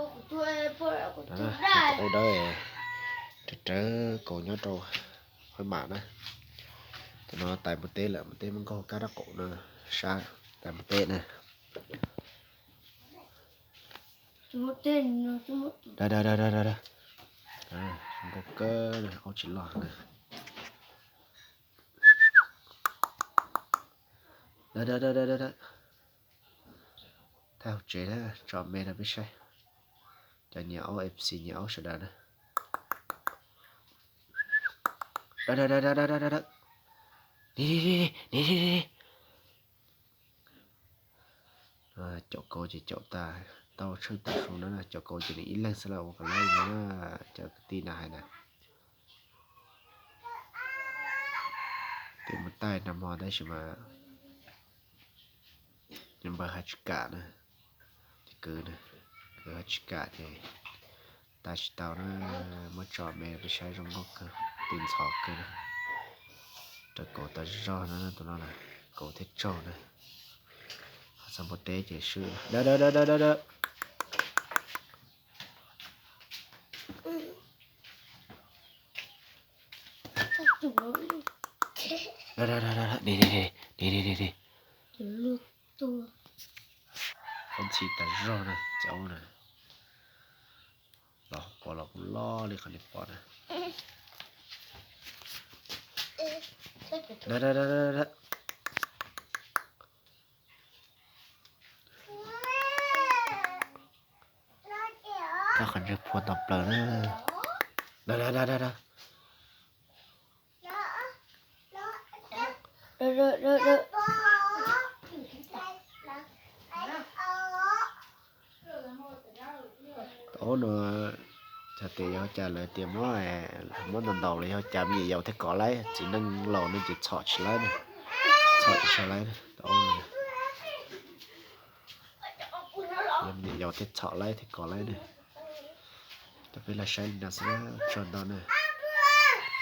Tus ub dawb, rawv rawv kaus nyob rau hauv mam na. Tus no tais npua teb lawm, npua teb muab nkaug kab rab qaum no sab, tais npua teb na. Nkaug kawg, aub tsis loj na. Thaj hauv tsev na, tso me rau peb saib. Cov nyiam aub, F C nyiam aub sawv daws na. Caum kauv ces caum tas, tau tshwj tas su no na, caum kauv ces nws ib leeg xwb los ua kom lawv no na, cov kwv tij na hais na. Tes mus taij nag hmo tab sis mas npawg haj tsis kam na, ces kwv na, kwv haj tsis kam ces tas tsis tau na, muab tso me peb saib zoo nkauj kawg, tus ntxhov kawg na. Rau kauv tas zog no, tus no na, kauv thiab tsaug na. Ho txog npua teb ces swb. Dawb dawb dawb dawb dawb. Dawb dawb dawb dawb, nim nim nim nim nim. Qhov ntxhib tas zog na, cov aub na. Los pom los kuj loj li qhov nej pom na. Dawb dawb dawb dawb. Thaj qhov ntsej phua tau plaws na. Dawb dawb dawb dawb. Tau no, txhais tes yog cas lawv tias muab, muab ntaus ntaus los yog cas me nyuam yaus thiaj kov laib, txiv neej laus no ces txhom tsis laib na, txhom tsis tshua laib na, tau no. Yog me nyuam yaus thiaj txhom laib thiaj kov laib na. Cov peb los saib li no xwb, tsaug ntau na.